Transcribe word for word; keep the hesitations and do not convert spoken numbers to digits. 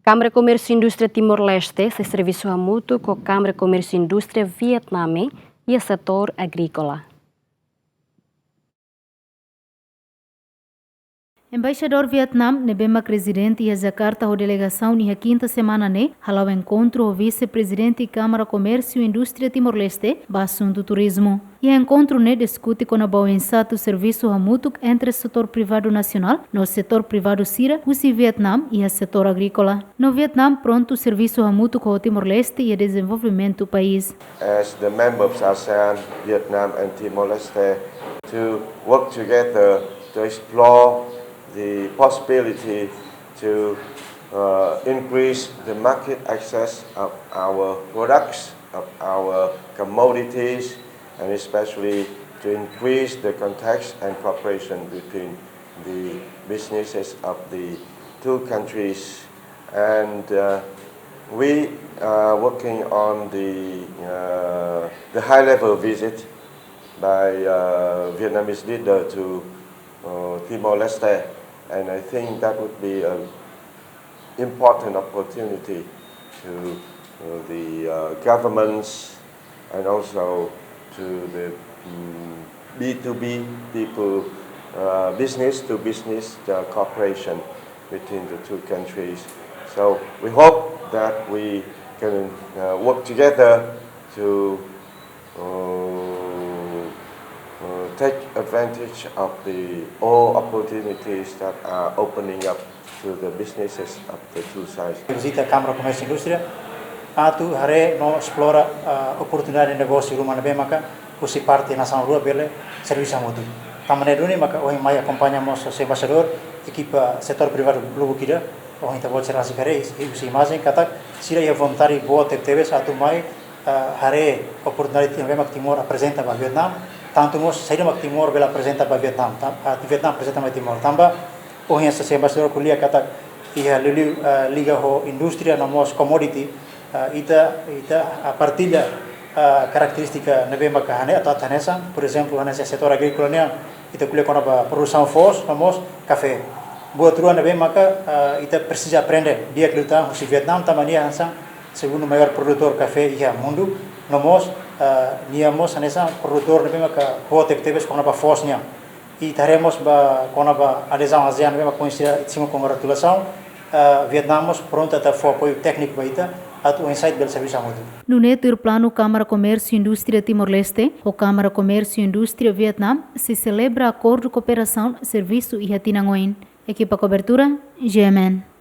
Kámara Komérsiu Indústria Timor-Leste sei servisu hamutuk ho Kámara Komérsiu Indústria Vietname iha setór agríkola. Embaixadór Vietname ne'ebé mak rezidente iha Jakarta ho delegasaun iha kinta semana ne'e hala'o enkontru ho Vise-Prezidente Kámara Komérsiu Indústria Timor-Leste ba asuntu turizmu. Iha enkontru ne'e diskute kona-ba oinsá atu servisu hamutuk entre setór privadu nasionál no setór privadu sira husi Vietname iha setór agríkola. No Vietname prontu servisu hamutuk ho Timor-Leste iha dezenvolvimentu país. As the member of ASEAN, Vietnam and Timor-Leste to work together to explore the possibility to uh, increase the market access of our products, of our commodities, and especially to increase the contacts and cooperation between the businesses of the two countries. And uh, we are working on the, uh, the high-level visit by uh, Vietnamese leader to uh, Timor-Leste, and I think that would be an important opportunity to uh, the uh, governments and also to the mm, B two B people, uh, business to business uh, cooperation between the two countries. So we hope that we can uh, work together to uh, uh, take advantage of the all opportunities that are opening up to the businesses of the two sides. Vizita Kámara Komérsiu Indústria atu haree no esplora uh, oportunidade negósiu ruma ne'ebé maka husi parte nasaun rua bele servisu hamutuk. Tanba ne'e duni maka ohin mai akompaña mós husi embaixadór, ekipa setór privadu lubuk ida, ohin ita-boot sira rasik haree husi imajen katak sira iha vontade boot tebetebes atu mai ah, haree oportunidade ida ne'ebé mak Timor aprezenta ba Vietname, tantu mós saida mak Timor bele aprezenta ba Vietname, tan-, ah, Vietname aprezenta mai Timor. Tanba ohin hanesan embaixadór ko'alia katak iha liuliu, ah, liga ho indústria no mós commodity, ah, ita, ita, ah, partilla, ah, karakterístika ne'ebé maka hanesan, atu, atu hanesan, por ezemplu, hanesan setór agríkola nian, ita ko'alia kona-ba produsaun foos no mós kafé. Buat rua ne'ebé maka, ah, ita presiza aprende, di'ak liután husi Vietname, tanba nia hanesan segundu maiór produtór kafé iha mundu, no mós, ah, nia mós hanesan produtór ne'ebé maka boot tebetebes kona-ba foos nian. I ita haree mós ba kona-ba adezaun ASEAN ne'ebé maka ohin sira simu kongratulasaun, ah, Vietname mós prontu atu fó apoiu tékniku ba ita, atu oinsá ita bele servisu hamutuk. Nune'e tuir planu Kámara Komérsiu Indústria Timor-Leste ho Kámara Komérsiu Indústria Vietname sei selebra akordu kooperasaun servisu iha tinan oin. Ekipa kobertura, G M N.